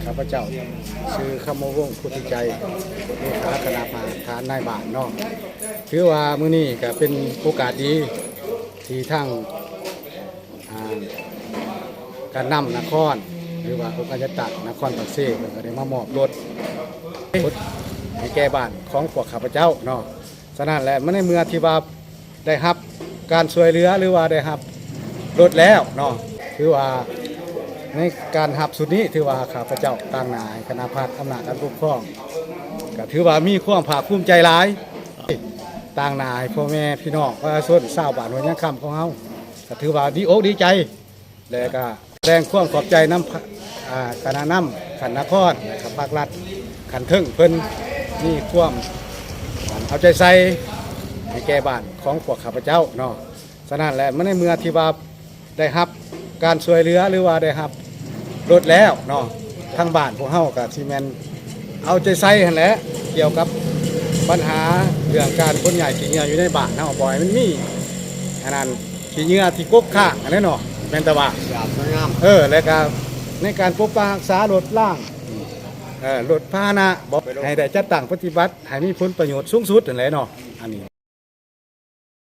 ຂ້າພະເຈົ້າຊື່ ຄຳວົງ ໂພທິໄຈ ເລຂາຄະນະປະທານນາຍບ້ານເນາະ. ຖືວ່າມື້ນີ້ກະເປັນໂອກາດດີທີ່ທາງ ອ່າ ການນຳນະຄອນ ຫຼືວ່າອົງການຈັດຕັ້ງນະຄອນປາກເຊ ເພິ່ນກະໄດ້ມາມອບລົດ ລົດໃຫ້ແກ່ບ້ານຂອງພວກຂ້າພະເຈົ້າເນາະ. ສະນັ້ນແຫຼະ ໃນເມື່ອທີ່ວ່າໄດ້ຮັບການຊ່ວຍເຫຼືອ ຫຼືວ່າໄດ້ຮັບລົດແລ້ວເນາະ ຖືວ່າໃນການຮັບຊຸດນີ້ ຖືວ່າຂ້າພະເຈົ້າຕາງໜ້າໃຫ້ຄະນະພັກອຳນາດການປົກຄອງ ກະຖືວ່າມີຄວາມພາກພູມໃຈຫຼາຍ ຕາງໜ້າໃຫ້ພໍ່ແມ່ພີ່ນ້ອງປະຊາຊົນຊາວບ້ານຫ້ວຍຍາງຄຳຂອງເຮົາ ກະຖືວ່າດີອົກດີໃຈ ແລະກະສະແດງຄວາມຂອບໃຈນຳ ອ່າ ຄະນະນຳຂັ້ນນະຄອນ ແລະກະພາກລັດຂັ້ນເທິງ ເພິ່ນມີຄວາມເອົາໃຈໃສ່ໃຫ້ແກ່ບ້ານຂອງພວກຂ້າພະເຈົ້າເນາະ. ສະນັ້ນແຫຼະ ໃນເມື່ອທີ່ວ່າໄດ້ຮັບການຊ່ວຍເຫຼືອ ຫຼືວ່າໄດ້ຮັບລົດແລ້ວເນາະ ທາງບ້ານພວກເຮົາກະຊິແມ່ນ ເອົາໃຈໃສ່ຫັ້ນແຫຼະ ກ່ຽວກັບບັນຫາເລື່ອງການຂົນຍ້າຍຂີ້ເຫຍື້ອຢູ່ໃນບ້ານເຮົາ ບໍ່ໃຫ້ມັນມີອັນນັ້ນ ຂີ້ເຫຍື້ອທີ່ກົກຄ້າງຫັ້ນແຫຼະເນາະ ແມ່ນແຕ່ວ່າ ເອີ ແລະກະໃນການປົກປັກຮັກສາລົດລາງ ເອີ ລົດພາຫະນະ ບໍ່ໃຫ້ໄດ້ຈັດຕັ້ງປະຕິບັດໃຫ້ມີຜົນປະໂຫຍດສູງສຸດຫັ້ນແຫຼະເນາະ ອັນນີ້